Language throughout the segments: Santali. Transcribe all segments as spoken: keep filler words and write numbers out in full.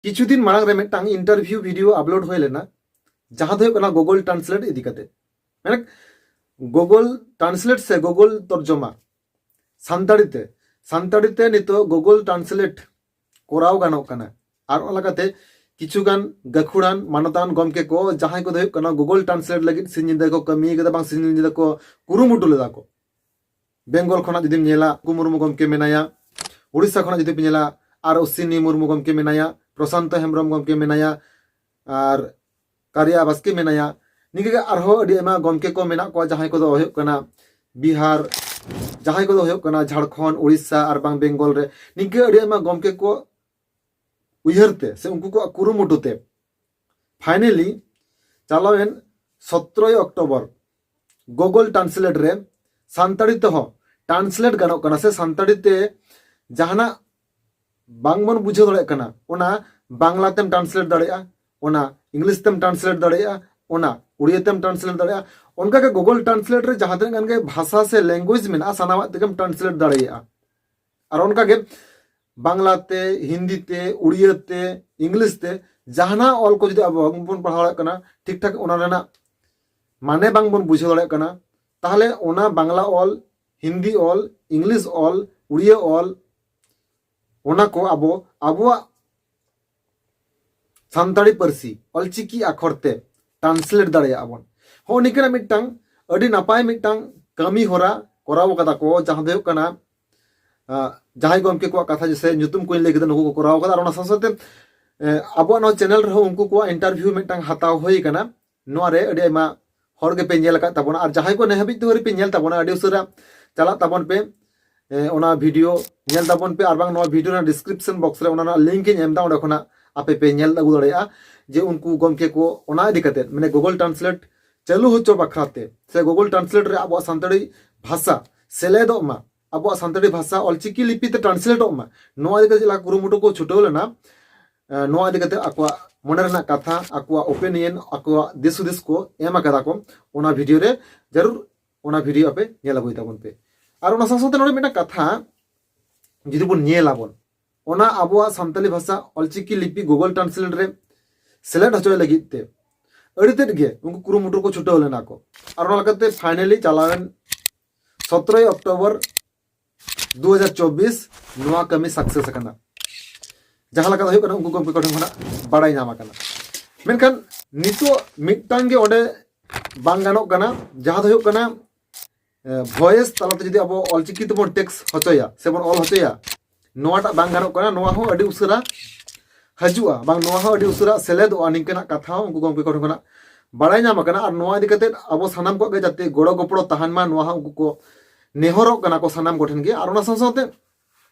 ᱠᱤᱪᱷᱩ ᱫᱤᱱ ᱢᱟᱲᱟᱝ ᱨᱮ ᱢᱤᱫᱴᱟᱝ ᱤᱱᱴᱟᱨᱵᱷᱤᱭᱩ ᱵᱷᱤᱰᱤᱭᱳ ᱟᱯᱞᱳᱰ ᱦᱩᱭ ᱞᱮᱱᱟ, ᱡᱟᱦᱟᱸ ᱫᱚ ᱦᱩᱭᱩᱜ ᱠᱟᱱᱟ ᱜᱩᱜᱚᱞ ᱴᱨᱟᱱᱥᱞᱮᱴ ᱤᱫᱤ ᱠᱟᱛᱮ᱾ ᱢᱟᱱᱮ ᱜᱩᱜᱚᱞ ᱴᱨᱟᱱᱥᱞᱮᱴ ᱥᱮ ᱜᱩᱜᱚᱞ ᱛᱚᱨᱡᱚᱢᱟ ᱥᱟᱱᱛᱟᱲᱤ ᱛᱮ, ᱥᱟᱱᱛᱟᱲᱤ ᱛᱮ ᱱᱤᱛᱚᱜ ᱜᱩᱜᱚᱞ ᱴᱨᱟᱱᱥᱞᱮᱴ ᱠᱚᱨᱟᱣ ᱜᱟᱱᱚᱜ ᱠᱟᱱᱟ᱾ ᱟᱨ ᱚᱱᱟ ᱞᱮᱠᱟᱛᱮ ᱠᱤᱪᱷᱩᱜᱟᱱ ᱜᱟᱹᱠᱷᱩᱲᱟᱱ ᱢᱟᱱᱚᱛᱟᱱ ᱜᱚᱢᱠᱮ ᱠᱚ, ᱡᱟᱦᱟᱸᱭ ᱠᱚᱫᱚ ᱦᱩᱭᱩᱜ ᱠᱟᱱᱟ ᱜᱩᱜᱚᱞ ᱴᱨᱟᱱᱥᱞᱮᱴ ᱞᱟᱹᱜᱤᱫ ᱥᱤᱧ ᱧᱤᱫᱟᱹ ᱠᱚ ᱠᱟᱹᱢᱤ ᱠᱟᱫᱟ, ᱵᱟᱝ ᱥᱤᱧ ᱧᱤᱫᱟᱹ ᱠᱚ ᱠᱩᱨᱩᱢᱩᱴᱩ ᱞᱮᱫᱟ ᱠᱚ᱾ ᱵᱮᱝᱜᱚᱞ ᱠᱷᱚᱱᱟᱜ ᱡᱩᱫᱤᱢ ᱧᱮᱞᱟ, ᱠᱩ ᱢᱩᱨᱢᱩ ᱜᱚᱢᱠᱮ ᱢᱮᱱᱟᱭᱟ᱾ ᱩᱲᱤᱥᱥᱟ ᱠᱷᱚᱱᱟᱜ ᱡᱩᱫᱤ ᱯᱮ ᱧᱮᱞᱟ, ᱟᱨ ᱚᱥᱥᱤᱱᱤ ᱢᱩᱨᱢᱩ ᱜᱚᱢᱠᱮ ᱢᱮᱱᱟᱭᱟ, ᱯᱨᱚᱥᱟᱱᱛᱚ ᱦᱮᱢᱵᱨᱚᱢ ᱜᱚᱢᱠᱮ ᱢᱮᱱᱟᱭᱟ, ᱟᱨ ᱠᱟᱨᱤᱭᱟ ᱵᱟᱥᱠᱮ ᱢᱮᱱᱟᱭᱟ᱾ ᱱᱤᱝᱠᱟᱹ ᱜᱮ ᱟᱨᱦᱚᱸ ᱟᱹᱰᱤ ᱟᱭᱢᱟ ᱜᱚᱢᱠᱮ ᱠᱚ ᱢᱮᱱᱟᱜ ᱠᱚᱣᱟ, ᱡᱟᱦᱟᱸᱭ ᱠᱚᱫᱚ ᱦᱩᱭᱩᱜ ᱠᱟᱱᱟ ᱵᱤᱦᱟᱨ, ᱡᱟᱦᱟᱸᱭ ᱠᱚᱫᱚ ᱦᱩᱭᱩᱜ ᱠᱟᱱᱟ ᱡᱷᱟᱲᱠᱷᱚᱸᱰ, ᱩᱲᱤᱥᱥᱟ ᱟᱨ ᱵᱟᱝ ᱵᱮᱝᱜᱚᱞ ᱨᱮ᱾ ᱱᱤᱝᱠᱟᱹ ᱟᱹᱰᱤ ᱟᱭᱢᱟ ᱜᱚᱢᱠᱮ ᱠᱚ ᱩᱭᱦᱟᱹᱨ ᱛᱮ ᱥᱮ ᱩᱱᱠᱩ ᱠᱚᱣᱟᱜ ᱠᱩᱨᱩᱢᱩᱴᱩ ᱛᱮ ᱯᱷᱟᱭᱱᱮᱞᱤ ᱪᱟᱞᱟᱣᱮᱱ ᱥᱚᱛᱨᱚᱭ ᱚᱠᱴᱳᱵᱚᱨ ᱜᱩᱜᱚᱞ ᱴᱨᱟᱱᱥᱞᱮᱴ ᱨᱮ ᱥᱟᱱᱛᱟᱲᱤ ᱛᱮᱦᱚᱸ ᱴᱨᱟᱱᱥᱞᱮᱴ ᱜᱟᱱᱚᱜ ᱠᱟᱱᱟ, ᱥᱮ ᱥᱟᱱᱛᱟᱲᱤ ᱛᱮ ᱡᱟᱦᱟᱱᱟᱜ ᱵᱟᱝᱵᱚᱱ ᱵᱩᱡᱷᱟᱹᱣ ᱫᱟᱲᱮᱭᱟᱜ ᱠᱟᱱᱟ, ᱚᱱᱟ ᱵᱟᱝᱞᱟ ᱛᱮᱢ ᱴᱨᱟᱱᱥᱞᱮᱴ ᱫᱟᱲᱮᱭᱟᱜᱼᱟ, ᱚᱱᱟ ᱤᱝᱞᱤᱥ ᱛᱮᱢ ᱴᱨᱟᱱᱥᱞᱮᱴ ᱫᱟᱲᱮᱭᱟᱜᱼᱟ, ᱚᱱᱟ ᱩᱲᱤᱭᱟ ᱛᱮᱢ ᱴᱨᱟᱱᱥᱞᱮᱴ ᱫᱟᱲᱮᱭᱟᱜᱼᱟ᱾ ᱚᱱᱠᱟᱜᱮ ᱜᱩᱜᱚᱞ ᱴᱨᱟᱱᱥᱞᱮᱴ ᱨᱮ ᱡᱟᱦᱟᱸ ᱛᱤᱱᱟᱹᱜ ᱜᱟᱱ ᱜᱮ ᱵᱷᱟᱥᱟ ᱥᱮ ᱞᱮᱝᱜᱩᱭᱮᱡᱽ ᱢᱮᱱᱟᱜᱼᱟ, ᱥᱟᱱᱟᱢᱟᱜ ᱛᱮᱜᱮᱢ ᱴᱨᱟᱱᱥᱞᱮᱴ ᱫᱟᱲᱮᱭᱟᱜᱼᱟ᱾ ᱟᱨ ᱚᱱᱠᱟᱜᱮ ᱵᱟᱝᱞᱟ ᱛᱮ, ᱦᱤᱱᱫᱤ ᱛᱮ, ᱩᱲᱤᱭᱟ ᱛᱮ, ᱤᱝᱞᱤᱥ ᱛᱮ ᱡᱟᱦᱟᱱᱟᱜ ᱚᱞ ᱠᱚ ᱡᱩᱫᱤ ᱟᱵᱚ ᱵᱟᱝᱵᱚᱱ ᱯᱟᱲᱦᱟᱣ ᱫᱟᱲᱮᱭᱟᱜ ᱠᱟᱱᱟ ᱴᱷᱤᱠ ᱴᱷᱟᱠ, ᱚᱱᱟ ᱨᱮᱱᱟᱜ ᱢᱟᱱᱮ ᱵᱟᱝᱵᱚᱱ ᱵᱩᱡᱷᱟᱹᱣ ᱫᱟᱲᱮᱭᱟᱜ ᱠᱟᱱᱟ, ᱛᱟᱦᱚᱞᱮ ᱚᱱᱟ ᱵᱟᱝᱞᱟ ᱚᱞ, ᱦᱤᱱᱫᱤ ᱚᱞ, ᱤᱝᱞᱤᱥ ᱚᱞ, ᱩᱲᱤᱭᱟ ᱚᱞ, ᱚᱱᱟ ᱠᱚ ᱟᱵᱚ ᱟᱵᱚᱣᱟᱜ ᱥᱟᱱᱛᱟᱲᱤ ᱯᱟᱹᱨᱥᱤ ᱚᱞᱪᱤᱠᱤ ᱟᱠᱷᱚᱨ ᱛᱮ ᱴᱨᱟᱱᱥᱞᱮᱴ ᱫᱟᱲᱮᱭᱟᱜᱼᱟ ᱵᱚᱱ᱾ ᱦᱚᱸ, ᱱᱤᱝᱠᱟᱹᱱᱟᱜ ᱢᱤᱫᱴᱟᱝ ᱟᱹᱰᱤ ᱱᱟᱯᱟᱭ ᱢᱤᱫᱴᱟᱝ ᱠᱟᱹᱢᱤ ᱦᱚᱨᱟ ᱠᱚᱨᱟᱣ ᱠᱟᱫᱟ ᱠᱚ, ᱡᱟᱦᱟᱸ ᱫᱚ ᱦᱩᱭᱩᱜ ᱠᱟᱱᱟ, ᱟᱸ, ᱡᱟᱦᱟᱸᱭ ᱜᱚᱢᱠᱮ ᱠᱚᱣᱟᱜ ᱠᱟᱛᱷᱟ ᱡᱮᱥᱮ ᱧᱩᱛᱩᱢ ᱠᱚᱧ ᱞᱟᱹᱭ ᱠᱮᱫᱟ, ᱱᱩᱠᱩ ᱠᱚ ᱠᱚᱨᱟᱣ ᱠᱟᱫᱟ᱾ ᱟᱨ ᱚᱱᱟ ᱥᱟᱶ ᱥᱟᱶᱛᱮ, ᱮᱸ, ᱟᱵᱚᱣᱟᱜ ᱱᱚᱣᱟ ᱪᱮᱱᱮᱞ ᱨᱮᱦᱚᱸ ᱩᱱᱠᱩ ᱠᱚᱣᱟᱜ ᱤᱱᱴᱟᱨᱵᱷᱤᱭᱩ ᱢᱤᱫᱴᱟᱝ ᱦᱟᱛᱟᱣ ᱦᱩᱭ ᱠᱟᱱᱟ᱾ ᱱᱚᱣᱟ ᱨᱮ ᱟᱹᱰᱤ ᱟᱭᱢᱟ ᱦᱚᱲ ᱜᱮᱯᱮ ᱧᱮᱞ ᱟᱠᱟᱫ ᱛᱟᱵᱚᱱᱟ, ᱟᱨ ᱡᱟᱦᱟᱸᱭ ᱠᱚ ᱱᱤᱦᱟᱹᱵᱤᱡ ᱛᱮ ᱟᱹᱣᱨᱤ ᱯᱮ ᱧᱮᱞ ᱛᱟᱵᱚᱱᱟ, ᱟᱹᱰᱤ ᱩᱥᱟᱹᱨᱟ ᱪᱟᱞᱟᱜ ᱛᱟᱵᱚᱱ ᱯᱮ, ᱮ, ᱚᱱᱟ ᱵᱷᱤᱰᱤᱭᱳ ᱧᱮᱞ ᱛᱟᱵᱚᱱ ᱯᱮ, ᱟᱨ ᱵᱟᱝ ᱱᱚᱣᱟ ᱵᱷᱤᱰᱤᱭᱳ ᱨᱮᱱᱟᱜ ᱰᱤᱥᱠᱨᱤᱯᱥᱚᱱ ᱵᱚᱠᱥ ᱨᱮ ᱚᱱᱟ ᱨᱮᱱᱟᱜ ᱞᱤᱝᱠ ᱤᱧ ᱮᱢ ᱮᱫᱟ, ᱚᱸᱰᱮ ᱠᱷᱚᱱᱟᱜ ᱟᱯᱮ ᱯᱮ ᱧᱮᱞ ᱟᱹᱜᱩ ᱫᱟᱲᱮᱭᱟᱜᱼᱟ ᱡᱮ ᱩᱱᱠᱩ ᱜᱚᱢᱠᱮ ᱠᱚ ᱚᱱᱟ ᱤᱫᱤ ᱠᱟᱛᱮᱫ, ᱢᱟᱱᱮ ᱜᱩᱜᱚᱞ ᱴᱨᱟᱱᱥᱞᱮᱴ ᱪᱟᱹᱞᱩ ᱦᱚᱪᱚ ᱵᱟᱠᱷᱨᱟ ᱛᱮ ᱥᱮ ᱜᱩᱜᱚᱞ ᱴᱨᱟᱱᱥᱞᱮᱴ ᱨᱮ ᱟᱵᱚᱣᱟᱜ ᱥᱟᱱᱛᱟᱲᱤ ᱵᱷᱟᱥᱟ ᱥᱮᱞᱮᱫᱚᱜ ᱢᱟ, ᱟᱵᱚᱣᱟᱜ ᱥᱟᱱᱛᱟᱲᱤ ᱵᱷᱟᱥᱟ ᱚᱞᱪᱤᱠᱤ ᱞᱤᱯᱤ ᱛᱮ ᱴᱨᱟᱱᱥᱞᱮᱴᱚᱜ ᱢᱟ, ᱱᱚᱣᱟ ᱤᱫᱤ ᱠᱟᱛᱮ ᱪᱮᱫ ᱞᱮᱠᱟ ᱠᱩᱨᱩᱢᱩᱴᱩ ᱠᱚ ᱪᱷᱩᱴᱟᱹᱣ ᱞᱮᱱᱟ, ᱮ, ᱱᱚᱣᱟ ᱤᱫᱤ ᱠᱟᱛᱮ ᱟᱠᱚᱣᱟᱜ ᱢᱚᱱᱮ ᱨᱮᱱᱟᱜ ᱠᱟᱛᱷᱟ, ᱟᱠᱚᱣᱟᱜ ᱚᱯᱤᱱᱤᱭᱚᱱ, ᱟᱠᱚᱣᱟᱜ ᱫᱤᱥ ᱦᱩᱫᱤᱥ ᱠᱚ ᱮᱢ ᱟᱠᱟᱫᱟ ᱠᱚ᱾ ᱚᱱᱟ ᱵᱷᱤᱰᱤᱭᱳ ᱨᱮ ᱡᱟᱹᱨᱩᱲ ᱚᱱᱟ ᱵᱷᱤᱰᱤᱭᱳ ᱟᱯᱮ ᱧᱮᱞ ᱟᱹᱜᱩᱭ ᱛᱟᱵᱚᱱ ᱯᱮ᱾ ᱟᱨ ᱚᱱᱟ ᱥᱟᱶ ᱥᱟᱶᱛᱮ ᱱᱚᱰᱮ ᱢᱤᱫᱴᱟᱝ ᱠᱟᱛᱷᱟ ᱡᱩᱫᱤ ᱵᱚᱱ ᱧᱮᱞ ᱟᱵᱚᱱ, ᱚᱱᱟ ᱟᱵᱚᱣᱟᱜ ᱥᱟᱱᱛᱟᱞᱤ ᱵᱷᱟᱥᱟ ᱚᱞᱪᱤᱠᱤ ᱞᱤᱯᱤ Google Translate ᱨᱮ ᱥᱮᱞᱮᱫ ᱦᱚᱪᱚᱭ ᱞᱟᱹᱜᱤᱫ ᱛᱮ ᱟᱹᱰᱤ ᱛᱮᱫ ᱜᱮ ᱩᱱᱠᱩ ᱠᱩᱨᱩᱢᱩᱴᱩ ᱠᱚ ᱪᱷᱩᱴᱟᱹᱣ ᱞᱮᱱᱟ ᱠᱚ᱾ ᱟᱨ ᱚᱱᱟ ᱞᱮᱠᱟᱛᱮ finally ᱪᱟᱞᱟᱣᱮᱱ ᱥᱚᱛᱨᱚᱭ ᱚᱠᱴᱳᱵᱚᱨ ᱫᱩ ᱦᱟᱡᱟᱨ ᱪᱚᱵᱵᱤᱥ ᱱᱚᱣᱟ ᱠᱟᱹᱢᱤ success ᱟᱠᱟᱱᱟ᱾ ᱡᱟᱦᱟᱸ ᱞᱮᱠᱟ ᱫᱚ ᱦᱩᱭᱩᱜ ᱠᱟᱱᱟ ᱩᱱᱠᱩ ᱜᱚᱢᱠᱮ ᱠᱚᱴᱷᱮᱱ ᱠᱷᱚᱱᱟᱜ ᱵᱟᱲᱟᱭ ᱧᱟᱢ ᱟᱠᱟᱱᱟ᱾ ᱢᱮᱱᱠᱷᱟᱱ ᱱᱤᱛᱚᱜ ᱢᱤᱫᱴᱟᱝ ᱜᱮ ᱚᱸᱰᱮ ᱵᱟᱝ ᱜᱟᱱᱚᱜ ᱠᱟᱱᱟ, ᱡᱟᱦᱟᱸ ᱫᱚ ᱦᱩᱭᱩᱜ ᱠᱟᱱᱟ ᱵᱷᱚᱭᱮᱥ ᱛᱟᱞᱟᱛᱮ ᱡᱩᱫᱤ ᱟᱵᱚ ᱚᱞᱪᱤᱠᱤ ᱛᱮᱵᱚᱱ ᱴᱮᱠᱥᱴ ᱦᱚᱪᱚᱭᱟ ᱥᱮᱵᱚᱱ ᱚᱞ ᱦᱚᱪᱚᱭᱟ, ᱱᱚᱣᱟᱴᱟᱜ ᱵᱟᱝ ᱜᱟᱱᱚᱜ ᱠᱟᱱᱟ᱾ ᱱᱚᱣᱟ ᱦᱚᱸ ᱟᱹᱰᱤ ᱩᱥᱟᱹᱨᱟ ᱦᱤᱡᱩᱜᱼᱟ, ᱵᱟᱝ ᱱᱚᱣᱟ ᱦᱚᱸ ᱟᱹᱰᱤ ᱩᱥᱟᱹᱨᱟ ᱥᱮᱞᱮᱫᱚᱜᱼᱟ, ᱱᱤᱝᱠᱟᱹᱱᱟᱜ ᱠᱟᱛᱷᱟ ᱦᱚᱸ ᱩᱱᱠᱩ ᱜᱚᱢᱠᱮ ᱠᱚᱴᱷᱮᱱ ᱠᱷᱚᱱᱟᱜ ᱵᱟᱲᱟᱭ ᱧᱟᱢ ᱟᱠᱟᱱᱟ᱾ ᱟᱨ ᱱᱚᱣᱟ ᱤᱫᱤ ᱠᱟᱛᱮ ᱟᱵᱚ ᱥᱟᱱᱟᱢ ᱠᱚᱣᱟᱜ ᱜᱮ ᱡᱟᱛᱮ ᱜᱚᱲᱚ ᱜᱚᱯᱚᱲᱚ ᱛᱟᱦᱮᱱ ᱢᱟ, ᱱᱚᱣᱟ ᱦᱚᱸ ᱩᱱᱠᱩ ᱠᱚ ᱱᱮᱦᱚᱨᱚᱜ ᱠᱟᱱᱟ ᱠᱚ ᱥᱟᱱᱟᱢ ᱠᱚᱴᱷᱮᱱ ᱜᱮ᱾ ᱟᱨ ᱚᱱᱟ ᱥᱟᱶ ᱥᱟᱶᱛᱮ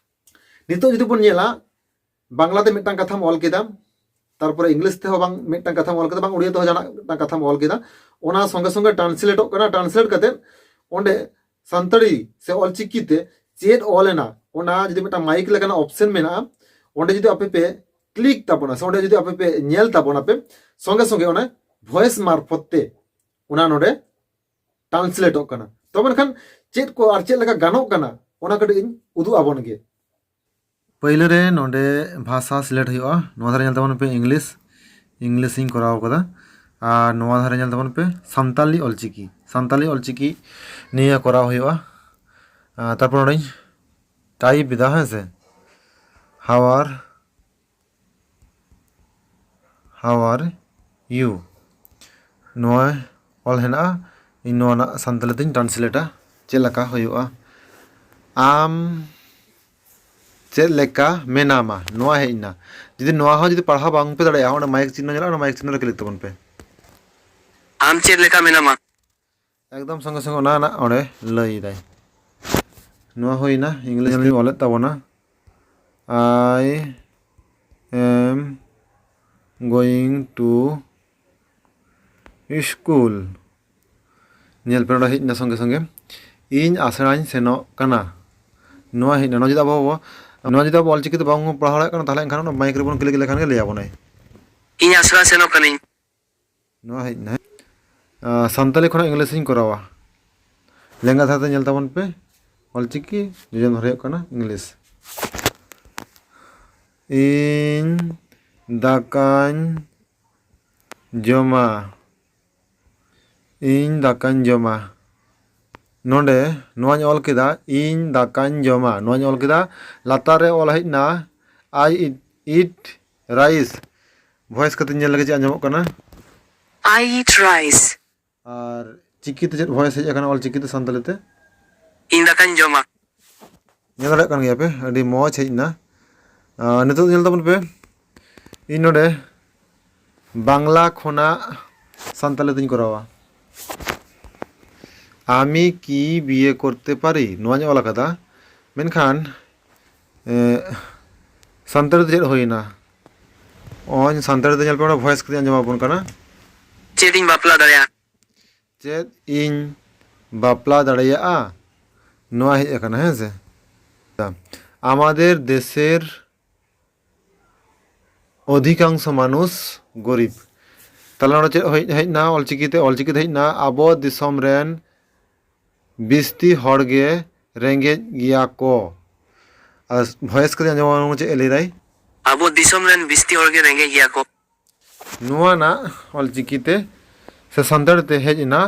ᱱᱤᱛᱚᱜ ᱡᱩᱫᱤ ᱵᱚᱱ ᱧᱮᱞᱟ, ᱵᱟᱝᱞᱟ ᱛᱮ ᱢᱤᱫᱴᱟᱝ ᱠᱟᱛᱷᱟᱢ ᱚᱞ ᱠᱮᱫᱟ, ᱛᱟᱨᱯᱚᱨᱮ ᱤᱝᱞᱤᱥ ᱛᱮᱦᱚᱸ ᱵᱟᱝ ᱢᱤᱫᱴᱟᱝ ᱠᱟᱛᱷᱟᱢ ᱚᱞ ᱠᱮᱫᱟ, ᱵᱟᱝ ᱩᱲᱤᱭᱟ ᱛᱮᱦᱚᱸ ᱡᱟᱦᱟᱱᱟᱜ ᱢᱤᱫᱴᱟᱝ ᱠᱟᱛᱷᱟᱢ ᱚᱞ ᱠᱮᱫᱟ, ᱚᱱᱟ ᱥᱚᱸᱜᱮ ᱥᱚᱸᱜᱮ ᱴᱨᱟᱱᱥᱞᱮᱴᱚᱜ ᱠᱟᱱᱟ᱾ ᱴᱨᱟᱱᱥᱞᱮᱴ ᱠᱟᱛᱮ ᱚᱸᱰᱮ ᱥᱟᱱᱛᱟᱲᱤ ᱥᱮ ᱚᱞᱪᱤᱠᱤ ᱛᱮ ᱪᱮᱫ ᱚᱞ ᱮᱱᱟ, ᱚᱱᱟ ᱡᱩᱫᱤ ᱢᱤᱫᱴᱟᱝ ᱢᱟᱭᱤᱠ ᱞᱮᱠᱟᱱᱟᱜ ᱚᱯᱥᱮᱱ ᱢᱮᱱᱟᱜᱼᱟ, ᱚᱸᱰᱮ ᱡᱩᱫᱤ ᱟᱯᱮ ᱯᱮ ᱠᱞᱤᱠ ᱛᱟᱵᱚᱱᱟ ᱥᱮ ᱚᱸᱰᱮ ᱡᱩᱫᱤ ᱟᱯᱮ ᱯᱮ ᱧᱮᱞ ᱛᱟᱵᱚᱱᱟ ᱯᱮ, ᱥᱚᱸᱜᱮ ᱥᱚᱸᱜᱮ ᱚᱱᱟ ᱵᱷᱚᱭᱮᱥ ᱢᱟᱨᱯᱷᱚᱛ ᱛᱮ ᱚᱱᱟ ᱱᱚᱰᱮ ᱴᱨᱟᱱᱥᱞᱮᱴᱚᱜ ᱠᱟᱱᱟ᱾ ᱛᱚᱵᱮ ᱢᱮᱱᱠᱷᱟᱱ ᱪᱮᱫ ᱠᱚ ᱟᱨ ᱪᱮᱫ ᱞᱮᱠᱟ ᱜᱟᱱᱚᱜ ᱠᱟᱱᱟ, ᱚᱱᱟ ᱠᱟᱹᱴᱤᱡ ᱤᱧ ᱩᱫᱩᱜ ᱟᱵᱚᱱ ᱜᱮ᱾ ᱯᱟᱹᱭᱞᱟᱹ ᱨᱮ ᱱᱚᱰᱮ ᱵᱷᱟᱥᱟ ᱥᱤᱞᱮᱠᱴ ᱦᱩᱭᱩᱜᱼᱟ᱾ ᱱᱚᱣᱟ ᱫᱷᱟᱨᱮ ᱧᱮᱞ ᱛᱟᱵᱚᱱ ᱯᱮ, ᱤᱝᱞᱤᱥ, ᱤᱝᱞᱤᱥ ᱤᱧ ᱠᱚᱨᱟᱣ ᱠᱟᱫᱟ᱾ ᱟᱨ ᱱᱚᱣᱟ ᱫᱷᱟᱨᱮ ᱧᱮᱞ ᱛᱟᱵᱚᱱ ᱯᱮ, ᱥᱟᱱᱛᱟᱞᱤ ᱚᱞᱪᱤᱠᱤ, ᱥᱟᱱᱛᱟᱞᱤ ᱚᱞᱪᱤᱠᱤ ᱱᱤᱭᱟᱹ ᱠᱚᱨᱟᱣ ᱦᱩᱭᱩᱜᱼᱟ᱾ ᱟᱨ ᱛᱟᱨᱯᱚᱨ ᱱᱚᱰᱮᱧ ᱴᱟᱭᱤᱯ ᱮᱫᱟ, ᱦᱮᱸ ᱥᱮ, how are, how are you, ᱱᱚᱣᱟ ᱚᱞ ᱦᱮᱱᱟᱜᱼᱟ᱾ ᱤᱧ ᱱᱚᱣᱟ ᱨᱮᱱᱟᱜ ᱥᱟᱱᱛᱟᱞᱤ ᱛᱮᱧ ᱴᱨᱟᱱᱥᱞᱮᱴᱟ, ᱪᱮᱫ ᱞᱮᱠᱟ ᱦᱩᱭᱩᱜᱼᱟ᱾ ᱟᱢ ᱪᱮᱫ ᱞᱮᱠᱟ ᱢᱮᱱᱟᱢᱟ, ᱱᱚᱣᱟ ᱦᱮᱡ ᱮᱱᱟ᱾ ᱡᱩᱫᱤ ᱱᱚᱣᱟ ᱦᱚᱸ ᱡᱩᱫᱤ ᱯᱟᱲᱦᱟᱣ ᱵᱟᱝ ᱯᱮ ᱫᱟᱲᱮᱭᱟᱜᱼᱟ, ᱚᱸᱰᱮ ᱢᱟᱭᱤᱠ ᱪᱤᱱᱦᱟᱹ ᱧᱮᱞᱚᱜᱼᱟ, ᱚᱱᱟ ᱢᱟᱭᱤᱠ ᱪᱤᱱᱦᱟᱹ ᱨᱮ ᱠᱞᱤᱠ ᱛᱟᱵᱚᱱ ᱯᱮ᱾ ᱟᱢ ᱪᱮᱫ ᱞᱮᱠᱟ ᱢᱮᱱᱟᱢᱟ? ᱮᱠᱫᱚᱢ ᱥᱚᱸᱜᱮ ᱥᱚᱸᱜᱮ ᱚᱱᱟ ᱨᱮᱱᱟᱜ ᱚᱸᱰᱮ ᱞᱟᱹᱭ ᱮᱫᱟᱭ᱾ ᱱᱚᱣᱟ ᱦᱩᱭᱱᱟ, ᱤᱝᱞᱤᱥ ᱨᱤᱧ ᱚᱞᱮᱫ ᱛᱟᱵᱚᱱᱟ, I am going to school᱾ ᱧᱮᱞ ᱯᱮ, ᱱᱚᱰᱮ ᱦᱮᱡ ᱮᱱᱟ ᱥᱚᱸᱜᱮ ᱥᱚᱸᱜᱮ, "ᱤᱧ ᱟᱥᱲᱟᱧ ᱥᱮᱱᱚᱜ ᱠᱟᱱᱟ"᱾ ᱱᱚᱣᱟ ᱦᱮᱡ ᱮᱱᱟ᱾ ᱱᱚᱣᱟ ᱡᱩᱫᱤ ᱟᱵᱚ, ᱱᱚᱣᱟ ᱡᱩᱫᱤ ᱟᱵᱚ ᱚᱞᱪᱤᱠᱤ ᱛᱮ ᱵᱟᱵᱚᱱ ᱯᱟᱲᱦᱟᱣ ᱫᱟᱲᱮᱭᱟᱜ ᱠᱟᱱᱟ, ᱛᱟᱦᱚᱞᱮ ᱮᱱᱠᱷᱟᱱ ᱚᱱᱟ ᱢᱟᱭᱤᱠ ᱨᱮᱵᱚᱱ ᱠᱞᱤᱠ ᱞᱮᱠᱷᱟᱱ ᱜᱮ ᱞᱟᱹᱭ ᱟᱵᱚᱱᱟᱭ, "ᱤᱧ ᱟᱥᱲᱟ ᱥᱮᱱᱚᱜ ᱠᱟᱹᱱᱟᱹᱧ"᱾ ᱱᱚᱣᱟ ᱦᱮᱡ ᱮᱱᱟ᱾ ᱟᱨ ᱥᱟᱱᱛᱟᱞᱤ ᱠᱷᱚᱱᱟᱜ ᱤᱝᱞᱤᱥ ᱤᱧ ᱠᱚᱨᱟᱣᱟ᱾ ᱞᱮᱸᱜᱟ ᱫᱷᱟᱨᱮ ᱧᱮᱞ ᱛᱟᱵᱚᱱ ᱯᱮ, ᱚᱞᱪᱤᱠᱤ, ᱡᱚᱡᱚᱢ ᱫᱷᱟᱨᱮ ᱦᱩᱭᱩᱜ ᱠᱟᱱᱟ ᱤᱝᱞᱤᱥ᱾ ᱤᱧ ᱫᱟᱠᱟᱧ ᱡᱚᱢᱟ᱾ ᱤᱧ ᱫᱟᱠᱟᱧ ᱡᱚᱢᱟ᱾ ᱱᱚᱰᱮ ᱱᱚᱣᱟᱧ ᱚᱞ ᱠᱮᱫᱟ, ᱤᱧ ᱫᱟᱠᱟᱧ ᱡᱚᱢᱟ, ᱱᱚᱣᱟᱧ ᱚᱞ ᱠᱮᱫᱟ᱾ ᱞᱟᱛᱟᱨ ᱨᱮ ᱚᱞ ᱦᱮᱡ ᱮᱱᱟ, I eat, eat rice᱾ Voice ᱠᱟᱛᱮ ᱧᱮᱞ ᱞᱮᱜᱮ ᱪᱮᱫ ᱟᱸᱡᱚᱢᱚᱜ ᱠᱟᱱᱟ᱾ I eat rice. ᱟᱨ ᱪᱤᱠᱤᱛᱮ ᱪᱮᱫ ᱵᱷᱚᱭᱮᱥ ᱦᱮᱡ ᱟᱠᱟᱱᱟ ᱚᱞ ᱪᱤᱠᱤᱛᱮ ᱥᱟᱱᱛᱟᱲᱤ ᱛᱮ? ᱤᱧ ᱫᱟᱠᱟᱧ ᱡᱚᱢᱟ᱾ ᱧᱮᱞ ᱫᱟᱲᱮᱭᱟᱜ ᱠᱟᱱ ᱜᱮᱭᱟ ᱯᱮ, ᱟᱹᱰᱤ ᱢᱚᱡᱽ ᱦᱮᱡ ᱮᱱᱟ᱾ ᱟᱨ ᱱᱤᱛᱚᱜ ᱧᱮᱞ ᱛᱟᱵᱚᱱ ᱯᱮ, ᱤᱧ ᱱᱚᱰᱮ ᱵᱟᱝᱞᱟ ᱠᱷᱚᱱᱟᱜ ᱥᱟᱱᱛᱟᱲᱤ ᱛᱤᱧ ᱠᱚᱨᱟᱣᱟ᱾ ᱟᱢᱤ ᱠᱤ ᱵᱤᱭᱮ ᱠᱚᱨᱛᱮ ᱯᱟᱨᱤ ᱱᱚᱣᱟᱧ ᱚᱞ ᱟᱠᱟᱫᱟ, ᱢᱮᱱᱠᱷᱟᱱ ᱮ, ᱥᱟᱱᱛᱟᱲᱤ ᱛᱮ ᱪᱮᱫ ᱦᱩᱭᱮᱱᱟ? ᱚᱧ ᱥᱟᱱᱛᱟᱲᱤ ᱛᱮ ᱧᱮᱞ ᱯᱮ, ᱱᱚᱰᱮ ᱵᱷᱚᱭᱮᱥ ᱠᱟᱛᱮ ᱟᱸᱡᱚᱢ ᱟᱵᱚᱱ ᱠᱟᱱᱟ᱾ ᱪᱮᱫ ᱤᱧ ᱵᱟᱯᱞᱟ ᱫᱟᱲᱮᱭᱟᱜᱼᱟ? ᱪᱮᱫ ᱤᱧ ᱵᱟᱯᱞᱟ ᱫᱟᱲᱮᱭᱟᱜᱼᱟ? ᱱᱚᱣᱟ ᱦᱮᱡ ᱟᱠᱟᱱᱟ, ᱦᱮᱸ ᱥᱮ? ᱟᱢᱟᱫᱮᱨ ᱫᱮᱥᱮᱨ ᱚᱫᱷᱤᱠᱟᱝᱥᱚ ᱢᱟᱱᱩᱥ ᱜᱚᱨᱤᱵ᱾ ᱛᱟᱦᱞᱮ ᱱᱚᱰᱮ ᱪᱮᱫ ᱦᱮᱡ, ᱦᱮᱡ ᱮᱱᱟ ᱚᱞᱪᱤᱠᱤ ᱛᱮ? ᱚᱞᱪᱤᱠᱤ ᱛᱮ ᱦᱮᱡ ᱮᱱᱟ, ᱟᱵᱚ ᱫᱤᱥᱚᱢ ᱨᱮᱱ ᱵᱤᱥᱛᱤ ᱦᱚᱲ ᱜᱮ ᱨᱮᱸᱜᱮᱡ ᱜᱮᱭᱟ ᱠᱚ᱾ ᱟᱨ ᱵᱷᱚᱭᱮᱥ ᱠᱟᱛᱮ ᱟᱸᱡᱚᱢ ᱟᱵᱚᱱ ᱪᱮᱫ ᱮ ᱞᱟᱹᱭ ᱫᱟᱭ᱾ ᱟᱵᱚ ᱫᱤᱥᱚᱢ ᱨᱮᱱ ᱵᱤᱥᱛᱤ ᱦᱚᱲ ᱜᱮ ᱨᱮᱸᱜᱮᱡ ᱜᱮᱭᱟ ᱠᱚ᱾ ᱱᱚᱣᱟ ᱨᱮᱱᱟᱜ ᱚᱞᱪᱤᱠᱤ ᱛᱮ ᱥᱮ ᱥᱟᱱᱛᱟᱲᱤ ᱛᱮ ᱦᱮᱡ ᱮᱱᱟ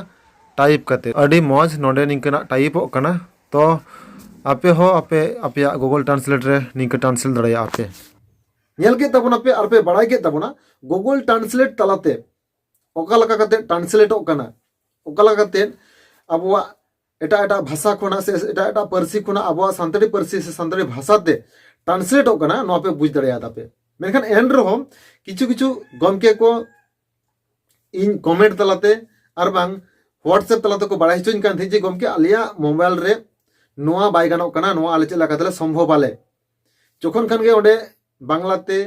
ᱴᱟᱭᱤᱯ ᱠᱟᱛᱮ᱾ ᱟᱹᱰᱤ ᱢᱚᱡᱽ ᱱᱚᱰᱮ ᱱᱤᱝᱠᱟᱹᱱᱟᱜ ᱴᱟᱭᱤᱯᱚᱜ ᱠᱟᱱᱟ᱾ ᱛᱚ ᱟᱯᱮ ᱦᱚᱸ ᱟᱯᱮ ᱟᱯᱮᱭᱟᱜ Google Translate ᱨᱮ ᱱᱤᱝᱠᱟᱹ translate ᱫᱟᱲᱮᱭᱟᱜᱼᱟ ᱯᱮ᱾ ᱧᱮᱞ ᱠᱮᱫ ᱛᱟᱵᱚᱱᱟ ᱯᱮ ᱟᱨ ᱯᱮ ᱵᱟᱲᱟᱭ ᱠᱮᱫ ᱛᱟᱵᱚᱱᱟ Google Translate ᱛᱟᱞᱟᱛᱮ ᱚᱠᱟ ᱞᱮᱠᱟ ᱠᱟᱛᱮ translateᱚᱜ ᱠᱟᱱᱟ, ᱚᱠᱟ ᱞᱮᱠᱟ ᱠᱟᱛᱮ ᱟᱵᱚᱣᱟᱜ ᱮᱴᱟᱜ ᱮᱴᱟᱜ ᱵᱷᱟᱥᱟ ᱠᱷᱚᱱᱟᱜ ᱥᱮ ᱮᱴᱟᱜ ᱮᱴᱟᱜ ᱯᱟᱹᱨᱥᱤ ᱠᱷᱚᱱᱟᱜ ᱟᱵᱚᱣᱟᱜ ᱥᱟᱱᱛᱟᱲᱤ ᱯᱟᱹᱨᱥᱤ ᱥᱮ ᱥᱟᱱᱛᱟᱲᱤ ᱵᱷᱟᱥᱟᱛᱮ translateᱚᱜ ᱠᱟᱱᱟ, ᱱᱚᱣᱟ ᱯᱮ ᱵᱩᱡᱽ ᱫᱟᱲᱮᱭᱟᱫᱟ ᱯᱮ᱾ ᱢᱮᱱᱠᱷᱟᱱ ᱮᱱ ᱨᱮᱦᱚᱸ ᱠᱤᱪᱷᱩ ᱠᱤᱪᱷᱩ ᱜᱚᱢᱠᱮ ᱠᱚ ᱤᱧ comment ᱛᱟᱞᱟᱛᱮ ᱟᱨ ᱵᱟᱝ WhatsApp ᱛᱟᱞᱟ ᱛᱮᱠᱚ ᱵᱟᱲᱟᱭ ᱦᱚᱪᱚᱧ ᱠᱟᱱ ᱛᱟᱦᱮᱸᱫ ᱡᱮ, "ᱜᱚᱢᱠᱮ, ᱟᱞᱮᱭᱟᱜ mobile ᱨᱮ ᱱᱚᱣᱟ ᱵᱟᱭ ᱜᱟᱱᱚᱜ ᱠᱟᱱᱟ, ᱱᱚᱣᱟ ᱟᱞᱮ ᱪᱮᱫ ᱞᱮᱠᱟ ᱛᱮᱞᱮ ᱥᱚᱢᱵᱷᱚᱵᱟᱞᱮ?" ᱡᱚᱠᱷᱚᱱ ᱠᱷᱟᱱ ᱜᱮ ᱚᱸᱰᱮ ᱵᱟᱝᱞᱟᱛᱮ,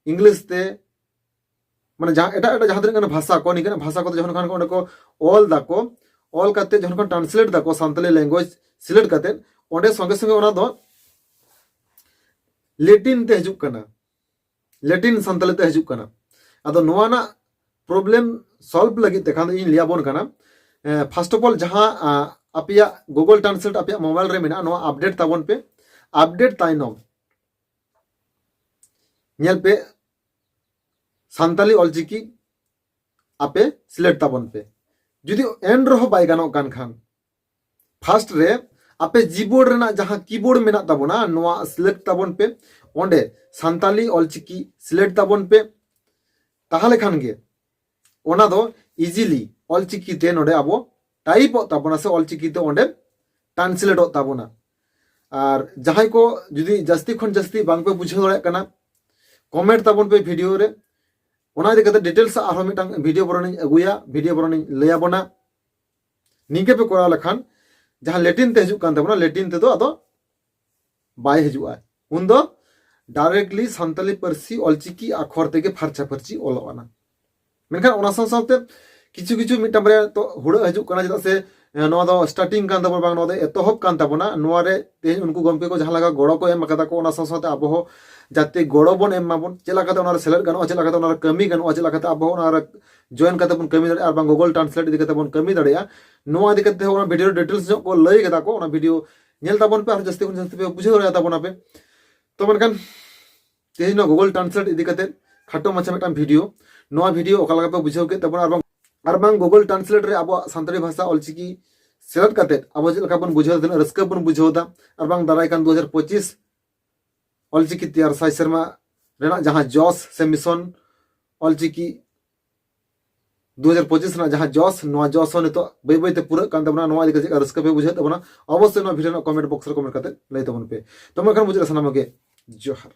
English ᱛᱮ, ᱢᱟᱱᱮ ᱡᱟᱦᱟᱸ ᱮᱴᱟᱜ ᱮᱴᱟᱜ ᱡᱟᱦᱟᱸ ᱛᱤᱱᱟᱹᱜ ᱜᱟᱱ ᱵᱷᱟᱥᱟ ᱠᱚ, ᱱᱤᱝᱠᱟᱹᱱᱟᱜ ᱵᱷᱟᱥᱟ ᱠᱚᱫᱚ ᱡᱚᱠᱷᱚᱱ ᱠᱷᱟᱱ ᱚᱸᱰᱮ ᱠᱚ ᱚᱞ ᱫᱟᱠᱚ, ᱚᱞ ᱠᱟᱛᱮ ᱡᱚᱠᱷᱚᱱ ᱠᱷᱚᱱ translate ᱫᱟᱠᱚ ᱥᱟᱱᱛᱟᱲᱤ language select ᱠᱟᱛᱮ, ᱚᱸᱰᱮ ᱥᱚᱸᱜᱮ ᱥᱚᱸᱜᱮ ᱚᱱᱟ ᱫᱚ ᱞᱮᱴᱤᱱ ᱛᱮ ᱦᱤᱡᱩᱜ ᱠᱟᱱᱟ, ᱞᱮᱴᱤᱱ ᱥᱟᱱᱛᱟᱲᱤ ᱛᱮ ᱦᱤᱡᱩᱜ ᱠᱟᱱᱟ᱾ ᱟᱫᱚ ᱱᱚᱣᱟ ᱨᱮᱱᱟᱜ problem solve ᱞᱟᱹᱜᱤᱫ ᱛᱮ ᱠᱷᱟᱱ ᱫᱚ ᱤᱧ ᱞᱟᱹᱭ ᱟᱵᱚᱱ ᱠᱟᱱᱟ᱾ ᱮ, first of all, ᱡᱟᱦᱟᱸ, ᱟ, ᱟᱯᱮᱭᱟᱜ Google Translate ᱟᱯᱮᱭᱟᱜ mobile ᱨᱮ ᱢᱮᱱᱟᱜᱼᱟ, ᱱᱚᱣᱟ update ᱛᱟᱵᱚᱱ ᱯᱮ᱾ Update ᱛᱟᱭᱱᱚᱢ ᱧᱮᱞ ᱯᱮ, ᱥᱟᱱᱛᱟᱞᱤ ᱚᱞᱪᱤᱠᱤ ᱟᱯᱮ ᱥᱤᱞᱮᱠᱴ ᱛᱟᱵᱚᱱ ᱯᱮ᱾ ᱡᱩᱫᱤ ᱮᱱ ᱨᱮᱦᱚᱸ ᱵᱟᱭ ᱜᱟᱱᱚᱜ ᱠᱟᱱ ᱠᱷᱟᱱ, ᱯᱷᱟᱥᱴ ᱨᱮ ᱟᱯᱮ ᱡᱤᱵᱳᱨᱰ ᱨᱮᱱᱟᱜ ᱡᱟᱦᱟᱸ ᱠᱤᱵᱳᱨᱰ ᱢᱮᱱᱟᱜ ᱛᱟᱵᱚᱱᱟ, ᱱᱚᱣᱟ ᱥᱤᱞᱮᱠᱴ ᱛᱟᱵᱚᱱ ᱯᱮ, ᱚᱸᱰᱮ ᱥᱟᱱᱛᱟᱞᱤ ᱚᱞᱪᱤᱠᱤ ᱥᱤᱞᱮᱠᱴ ᱛᱟᱵᱚᱱ ᱯᱮ᱾ ᱛᱟᱦᱚᱞᱮ ᱠᱷᱟᱱ ᱜᱮ ᱚᱱᱟ ᱫᱚ ᱤᱡᱤᱞᱤ ᱚᱞᱪᱤᱠᱤ ᱛᱮ ᱱᱚᱰᱮ ᱟᱵᱚ ᱴᱟᱭᱤᱯᱚᱜ ᱛᱟᱵᱚᱱᱟ ᱥᱮ ᱚᱞᱪᱤᱠᱤ ᱛᱮ ᱚᱸᱰᱮ ᱴᱨᱟᱱᱥᱞᱮᱴᱚᱜ ᱛᱟᱵᱚᱱᱟ᱾ ᱟᱨ ᱡᱟᱦᱟᱸᱭ ᱠᱚ ᱡᱩᱫᱤ ᱡᱟᱹᱥᱛᱤ ᱠᱷᱚᱱ ᱡᱟᱹᱥᱛᱤ ᱵᱟᱝᱯᱮ ᱵᱩᱡᱷᱟᱹᱣ ᱫᱟᱲᱮᱭᱟᱜ ᱠᱟᱱᱟ, ᱠᱚᱢᱮᱱᱴ ᱛᱟᱵᱚᱱ ᱯᱮ ᱵᱷᱤᱰᱤᱭᱳ ᱨᱮ᱾ ᱚᱱᱟ ᱤᱫᱤ ᱠᱟᱛᱮ ᱰᱤᱴᱮᱞᱥ ᱟᱨᱦᱚᱸ ᱢᱤᱫᱴᱟᱝ ᱵᱷᱤᱰᱤᱭᱳ ᱵᱚᱨᱚᱱᱤᱧ ᱟᱹᱜᱩᱭᱟ, ᱵᱷᱤᱰᱤᱭᱳ ᱵᱚᱨᱚᱱᱤᱧ ᱞᱟᱹᱭ ᱟᱵᱚᱱᱟ᱾ ᱱᱤᱝᱠᱟᱹ ᱯᱮ ᱠᱚᱨᱟᱣ ᱞᱮᱠᱷᱟᱱ ᱡᱟᱦᱟᱸ ᱞᱮᱴᱤᱱ ᱛᱮ ᱦᱤᱡᱩᱜ ᱠᱟᱱ ᱛᱟᱵᱚᱱᱟ, ᱞᱮᱴᱤᱱ ᱛᱮᱫᱚ ᱟᱫᱚ ᱵᱟᱭ ᱦᱤᱡᱩᱜᱼᱟ᱾ ᱩᱱᱫᱚ ᱰᱟᱭᱨᱮᱠᱴᱞᱤ ᱥᱟᱱᱛᱟᱞᱤ ᱯᱟᱹᱨᱥᱤ ᱚᱞᱪᱤᱠᱤ ᱟᱠᱷᱚᱨ ᱛᱮᱜᱮ ᱯᱷᱟᱨᱪᱟ ᱯᱷᱟᱹᱨᱪᱤ ᱚᱞᱚᱜ ᱟᱱᱟ᱾ ᱢᱮᱱᱠᱷᱟᱱ ᱚᱱᱟ ᱥᱟᱶ ᱥᱟᱶᱛᱮ ᱠᱤᱪᱷᱩ ᱠᱤᱪᱷᱩ ᱢᱤᱫᱴᱟᱝ ᱵᱟᱨᱭᱟ ᱛᱚ ᱦᱩᱲᱟᱹᱜ ᱦᱤᱡᱩᱜ ᱠᱟᱱᱟ, ᱪᱮᱫᱟᱜ ᱥᱮ, ᱮ, ᱱᱚᱣᱟ ᱫᱚ ᱥᱴᱟᱨᱴᱤᱝ ᱠᱟᱱ ᱛᱟᱵᱚᱱᱟ, ᱵᱟᱝ, ᱱᱚᱣᱟ ᱫᱚ ᱮᱛᱚᱦᱚᱵ ᱠᱟᱱ ᱛᱟᱵᱚᱱᱟ᱾ ᱱᱚᱣᱟ ᱨᱮ ᱛᱮᱦᱮᱧ ᱩᱱᱠᱩ ᱜᱚᱢᱠᱮ ᱠᱚ ᱡᱟᱦᱟᱸ ᱞᱮᱠᱟ ᱜᱚᱲᱚ ᱠᱚ ᱮᱢ ᱟᱠᱟᱫᱟ ᱠᱚ, ᱚᱱᱟ ᱥᱟᱶ ᱥᱟᱶᱛᱮ ᱟᱵᱚ ᱦᱚᱸ ᱡᱟᱛᱮ ᱜᱚᱲᱚ ᱵᱚᱱ ᱮᱢ ᱢᱟᱵᱚᱱ, ᱪᱮᱫ ᱞᱮᱠᱟᱛᱮ ᱚᱱᱟ ᱨᱮ ᱥᱮᱞᱮᱫ ᱜᱟᱱᱚᱜᱼᱟ, ᱪᱮᱫ ᱞᱮᱠᱟᱛᱮ ᱚᱱᱟ ᱨᱮ ᱠᱟᱹᱢᱤ ᱜᱟᱱᱚᱜᱼᱟ, ᱪᱮᱫ ᱞᱮᱠᱟᱛᱮ ᱟᱵᱚ ᱦᱚᱸ ᱚᱱᱟ ᱨᱮ ᱡᱚᱭᱮᱱ ᱠᱟᱛᱮ ᱵᱚᱱ ᱠᱟᱹᱢᱤ ᱫᱟᱲᱮᱭᱟᱜᱼᱟ, ᱟᱨ ᱵᱟᱝ ᱜᱩᱜᱚᱞ ᱴᱨᱟᱱᱥᱞᱮᱴ ᱤᱫᱤ ᱠᱟᱛᱮ ᱵᱚᱱ ᱠᱟᱹᱢᱤ ᱫᱟᱲᱮᱭᱟᱜᱼᱟ᱾ ᱱᱚᱣᱟ ᱤᱫᱤ ᱠᱟᱛᱮ ᱦᱚᱸ ᱚᱱᱟ ᱵᱷᱤᱰᱤᱭᱳ ᱨᱮ ᱰᱤᱴᱮᱞᱥ ᱧᱚᱜ ᱠᱚ ᱞᱟᱹᱭ ᱠᱟᱫᱟ ᱠᱚ, ᱚᱱᱟ ᱵᱷᱤᱰᱤᱭᱳ ᱧᱮᱞ ᱛᱟᱵᱚᱱ ᱯᱮ, ᱟᱨ ᱡᱟᱹᱥᱛᱤ ᱠᱷᱚᱱ ᱡᱟᱹᱥᱛᱤ ᱯᱮ ᱵᱩᱡᱷᱟᱹᱣ ᱫᱟᱲᱮᱭᱟ ᱛᱟᱵᱚᱱᱟ ᱯᱮ᱾ ᱛᱚ ᱢᱮᱱᱠᱷᱟᱱ ᱛᱮᱦᱮᱧ ᱱᱚᱣᱟ ᱜᱩᱜᱚᱞ ᱴᱨᱟᱱᱥᱞᱮᱴ ᱤᱫᱤ ᱠᱟᱛᱮ ᱠᱷᱟᱴᱚ ᱢᱟᱪᱷᱟ ᱢᱤᱫᱴᱟᱝ ᱵᱷᱤᱰᱤᱭᱳ, ᱱᱚᱣᱟ ᱵᱷᱤᱰᱤᱭᱳ ᱚᱠᱟ ᱞᱮᱠᱟ ᱯᱮ ᱵᱩᱡᱷᱟᱹᱣ ᱠᱮᱫ ᱛᱟᱵᱚᱱᱟ, ᱟᱨ ᱵᱟᱝ, ᱟᱨ ᱵᱟᱝ ᱜᱩᱜᱚᱞ ᱴᱨᱟᱱᱥᱞᱮᱴ ᱨᱮ ᱟᱵᱚᱣᱟᱜ ᱥᱟᱱᱛᱟᱲᱤ ᱵᱷᱟᱥᱟ ᱚᱞᱪᱤᱠᱤ ᱥᱮᱞᱮᱫ ᱠᱟᱛᱮ ᱟᱵᱚ ᱪᱮᱫ ᱞᱮᱠᱟ ᱵᱚᱱ ᱵᱩᱡᱷᱟᱹᱣ ᱫᱟ, ᱛᱤᱱᱟᱹᱜ ᱨᱟᱹᱥᱠᱟᱹ ᱵᱚᱱ ᱵᱩᱡᱷᱟᱹᱣ ᱫᱟ, ᱟᱨ ᱵᱟᱝ ᱫᱟᱨᱟᱭ ᱠᱟᱱ ᱫᱩ ᱦᱟᱡᱟᱨ ᱯᱚᱸᱪᱤᱥ ᱚᱞᱪᱤᱠᱤ ᱛᱮᱭᱟᱨ ᱥᱟᱭ ᱥᱮᱨᱢᱟ ᱨᱮᱱᱟᱜ ᱡᱟᱦᱟᱸ ᱡᱚᱥ ᱥᱮ ᱢᱤᱥᱚᱱ ᱚᱞᱪᱤᱠᱤ ᱫᱩ ᱦᱟᱡᱟᱨ ᱯᱚᱸᱪᱤᱥ ᱨᱮᱱᱟᱜ ᱡᱟᱦᱟᱸ ᱡᱚᱥ, ᱱᱚᱣᱟ ᱡᱚᱥ ᱦᱚᱸ ᱱᱤᱛᱚᱜ ᱵᱟᱹᱭ ᱵᱟᱹᱭ ᱛᱮ ᱯᱩᱨᱟᱹᱜ ᱠᱟᱱ ᱛᱟᱵᱚᱱᱟ᱾ ᱱᱚᱣᱟ ᱤᱫᱤ ᱠᱟᱛᱮ ᱪᱮᱫ ᱞᱮᱠᱟ ᱨᱟᱹᱥᱠᱟᱹ ᱯᱮ ᱵᱩᱡᱷᱟᱹᱣ ᱛᱟᱵᱚᱱᱟ, ᱚᱵᱚᱥᱥᱳᱭ ᱱᱚᱣᱟ ᱵᱷᱤᱰᱤᱭᱳ ᱨᱮᱱᱟᱜ ᱠᱚᱢᱮᱱᱴ ᱵᱚᱠᱥ ᱨᱮ ᱠᱚᱢᱮᱱᱴ ᱠᱟᱛᱮ ᱞᱟᱹᱭ ᱛᱟᱵᱚᱱ ᱯᱮ᱾ ᱛᱚ ᱢᱮᱱᱠᱷᱟᱱ ᱢᱩᱪᱟᱹᱫ ᱨᱮ ᱥᱟᱱᱟᱢ ᱜᱮ ᱡᱚᱦᱟᱨ᱾